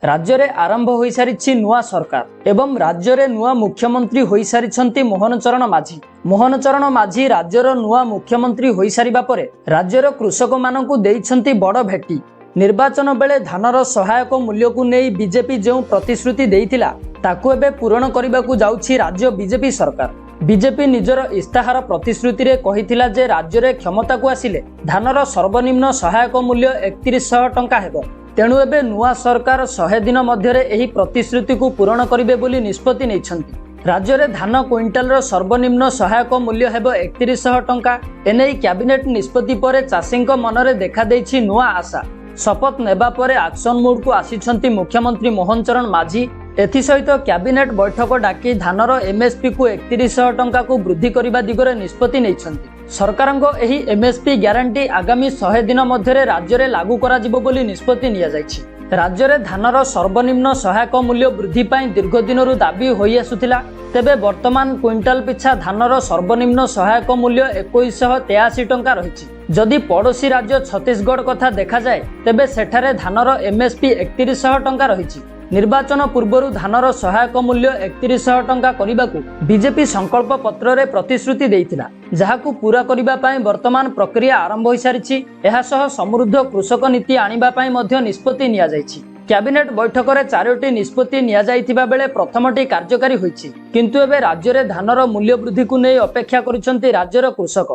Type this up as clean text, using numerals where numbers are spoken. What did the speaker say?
ରାଜ୍ୟରେ ଆରମ୍ଭ ହୋଇସାରିଛି ନୂଆ ସରକାର ଏବଂ ରାଜ୍ୟରେ ନୂଆ ମୁଖ୍ୟମନ୍ତ୍ରୀ ହୋଇସାରିଛନ୍ତି ମୋହନ ଚରଣ ମାଝୀ। ମୋହନ ଚରଣ ମାଝୀ ରାଜ୍ୟର ନୂଆ ମୁଖ୍ୟମନ୍ତ୍ରୀ ହୋଇସାରିବା ପରେ ରାଜ୍ୟର କୃଷକମାନଙ୍କୁ ଦେଇଛନ୍ତି ବଡ଼ ଭେଟି। ନିର୍ବାଚନ ବେଳେ ଧାନର ସହାୟକ ମୂଲ୍ୟକୁ ନେଇ ବିଜେପି ଯେଉଁ ପ୍ରତିଶ୍ରୁତି ଦେଇଥିଲା, ତାକୁ ଏବେ ପୂରଣ କରିବାକୁ ଯାଉଛି ରାଜ୍ୟ ବିଜେପି ସରକାର। ବିଜେପି ନିଜର ଇସ୍ତାହାର ପ୍ରତିଶ୍ରୁତିରେ କହିଥିଲା ଯେ ରାଜ୍ୟରେ କ୍ଷମତାକୁ ଆସିଲେ ଧାନର ସର୍ବନିମ୍ନ ସହାୟକ ମୂଲ୍ୟ 3100 ଟଙ୍କା ହେବ। ତେଣୁ ଏବେ ନୂଆ ସରକାର 100 ଦିନ ମଧ୍ୟରେ ଏହି ପ୍ରତିଶ୍ରୁତିକୁ ପୂରଣ କରିବେ ବୋଲି ନିଷ୍ପତ୍ତି ନେଇଛନ୍ତି। ରାଜ୍ୟରେ ଧାନ କୁଇଣ୍ଟାଲର ସର୍ବନିମ୍ନ ସହାୟକ ମୂଲ୍ୟ ହେବ 3100 ଟଙ୍କା। ଏନେଇ କ୍ୟାବିନେଟ୍ ନିଷ୍ପତ୍ତି ପରେ ଚାଷୀଙ୍କ ମନରେ ଦେଖାଦେଇଛି ନୂଆ ଆଶା। ଶପଥ ନେବା ପରେ ଆକ୍ସନ ମୁଡ୍କୁ ଆସିଛନ୍ତି ମୁଖ୍ୟମନ୍ତ୍ରୀ ମୋହନ ଚରଣ ମାଝୀ। ଏଥିସହିତ କ୍ୟାବିନେଟ୍ ବୈଠକ ଡାକି ଧାନର ଏମ୍ଏସ୍ପିକୁ 3100 ଟଙ୍କାକୁ ବୃଦ୍ଧି କରିବା ଦିଗରେ ନିଷ୍ପତ୍ତି ନେଇଛନ୍ତି। ସରକାରଙ୍କ ଏହି ଏମ୍ଏସ୍ପି ଗ୍ୟାରେଣ୍ଟି ଆଗାମୀ 100 ଦିନ ମଧ୍ୟରେ ରାଜ୍ୟରେ ଲାଗୁ କରାଯିବ ବୋଲି ନିଷ୍ପତ୍ତି ନିଆଯାଇଛି। ରାଜ୍ୟରେ ଧାନର ସର୍ବନିମ୍ନ ସହାୟକ ମୂଲ୍ୟ ବୃଦ୍ଧି ପାଇଁ ଦୀର୍ଘ ଦିନରୁ ଦାବି ହୋଇଆସୁଥିଲା। ତେବେ ବର୍ତ୍ତମାନ କୁଇଣ୍ଟାଲ ପିଛା ଧାନର ସର୍ବନିମ୍ନ ସହାୟକ ମୂଲ୍ୟ 2183 ଟଙ୍କା ରହିଛି। ଯଦି ପଡ଼ୋଶୀ ରାଜ୍ୟ ଛତିଶଗଡ଼ କଥା ଦେଖାଯାଏ, ତେବେ ସେଠାରେ ଧାନର ଏମ୍ଏସ୍ପି 3100 ଟଙ୍କା ରହିଛି। ନିର୍ବାଚନ ପୂର୍ବରୁ ଧାନର ସହାୟକ ମୂଲ୍ୟ 3100 ଟଙ୍କା କରିବାକୁ ବିଜେପି ସଂକଳ୍ପ ପତ୍ରରେ ପ୍ରତିଶ୍ରୁତି ଦେଇଥିଲା, ଯାହାକୁ ପୂରା କରିବା ପାଇଁ ବର୍ତ୍ତମାନ ପ୍ରକ୍ରିୟା ଆରମ୍ଭ ହୋଇସାରିଛି। ଏହାସହ ସମୃଦ୍ଧ କୃଷକ ନୀତି ଆଣିବା ପାଇଁ ମଧ୍ୟ ନିଷ୍ପତ୍ତି ନିଆଯାଇଛି। କ୍ୟାବିନେଟ୍ ବୈଠକରେ ଚାରୋଟି ନିଷ୍ପତ୍ତି ନିଆଯାଇଥିବା ବେଳେ ପ୍ରଥମଟି କାର୍ଯ୍ୟକାରୀ ହୋଇଛି। କିନ୍ତୁ ଏବେ ରାଜ୍ୟରେ ଧାନର ମୂଲ୍ୟ ବୃଦ୍ଧିକୁ ନେଇ ଅପେକ୍ଷା କରିଛନ୍ତି ରାଜ୍ୟର କୃଷକ।